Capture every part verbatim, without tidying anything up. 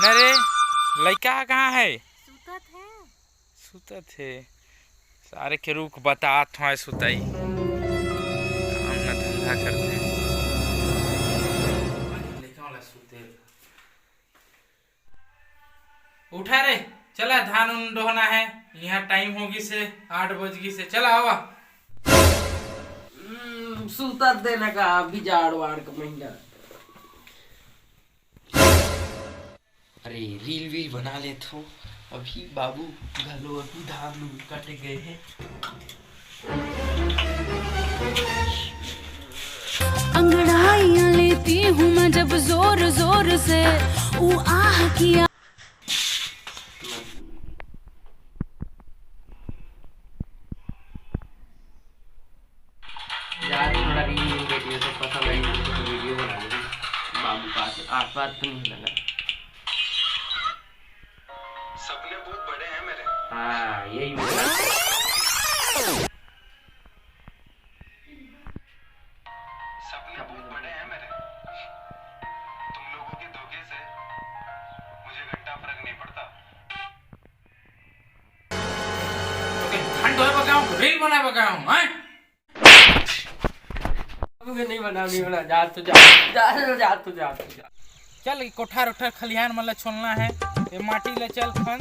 अरे, लइका ह कहाँ हे? सुतत हे। सुतत हे। सारे के रुख बतात हवय सुतई। काम न धंधा करथे। लइका वाला सुते। उठा रे, चला धान उन डोहना हे। यहाँ टाइम हो गिस हे, आठ बज गिस हे। चला आवा। हम्म, सुतत देना का, अभी जाड़ वाड़ का महीना। अरे, रील वील बना लेथो। अभी बाबू घलो अभी धान उन कटे गए हे। अंगड़ाइयाँ लेती हूँ मैं जब जोर जोर से, ऊ आह किया। यार, थोड़ा रील वील देखिए तो पसंद आई, तो वीडियो बना लेंगे। बाबू पास आसपास तो नहीं लगा। सपने बहुत बड़े हैं मेरे। हाँ, यही मेरा। सपने बहुत बड़े हैं मेरे। तुम लोगों के धोखे से मुझे घंटा फर्क नहीं पड़ता। तो क्या धान ढोए बगाऊं, रील बनाए बगाऊं, हैं? अब के नहीं बना, नहीं बना, जा तो जा, जा तो जा, जा तो जा। चल, ई कोठार उठार खलिहान मन ला छोलना हे, ये माटी ले चल खन,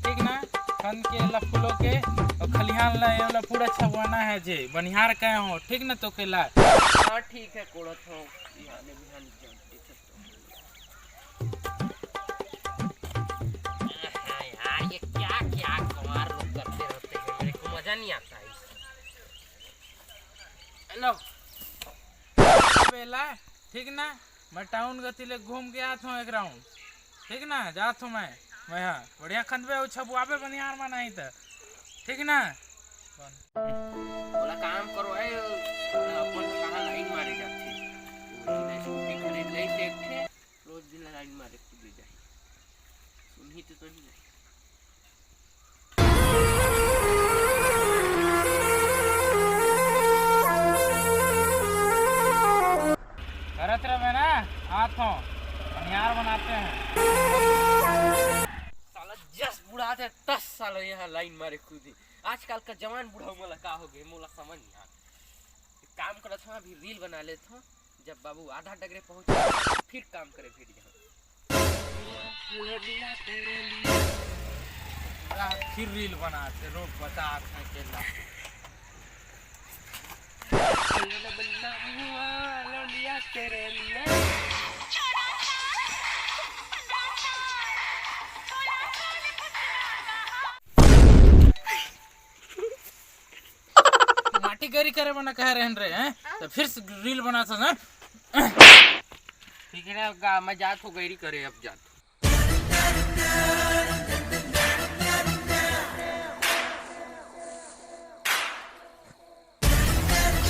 ठीक ना? खन के ला फूलो के, और खलिहान ला ये वाला पूरा छबवाना हे जे, बनिहार कहे हो, ठीक ना? तो के ला। हाँ, ठीक है, कोड़त हो, बिहाने बिहान जब देखत हो। हाँ यार, ये क्या, क्या गंवार लोग करते रहते हैं, मेरे को मजा नहीं आता है इसका। हेलो। बेला, ठीक ना? मैं टाउन गति ले घूम के आत हूँ एक राउंड, ठीक ना? जात हूँ मैं। मैं, हाँ, बढ़िया खंदबे अउ छबुआबे बनिहार मा नहीं त, ठीक ना? बोला काम करो है, अपन कहाँ लाइन मारे जाते। वो दिन स्कूटी खरीद ले थे एक ठे, रोज दिन लाइन मारे कूदे जाए। सुनही तो सुन ले। करत रहे ना, आत हो, बनिहार बनाते हैं। साला जस बुढ़ा थे, तस साला यहाँ लाइन मारे कूदी। आजकल का जवान बुढ़ा मोला का हो गए, मोला समझ नहीं आता। एक काम करत हूँ, अभी रील बना लेत हूँ। जब बाबू आधा डगरे पहुंच, फिर काम करे भिड़ जाओ। आ, फिर रील बनाते, रोक बता, अकेला। माटी गरी करे बना कहे रहन रे, हैं? तो फिर से रील बना था ना। ठीक है ना, गा-, मैं जात हो गैरी करे, अब जात हो।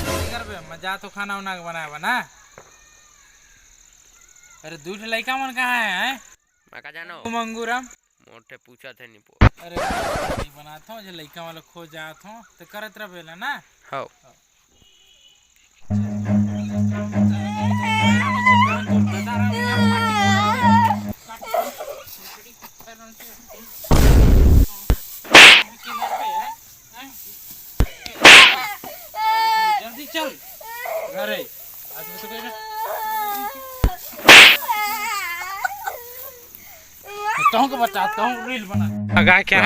ठीक है बे, मैं जात हो खाना उना के बनाए बना। अरे, दू ठे लइका मन कहाँ है, हैं? मैं का जानो? मंगूराम। मोटे पूछा थे नहीं पो। अरे, नहीं बनाता हूँ, जो लइका वाला खो जात हूँ, तो करत रह बेला ना। हाँ। जल्दी चल घरे। आज वो तो कहेगा। कहूँ को बता, कहूँ रील बना। लगा क्या?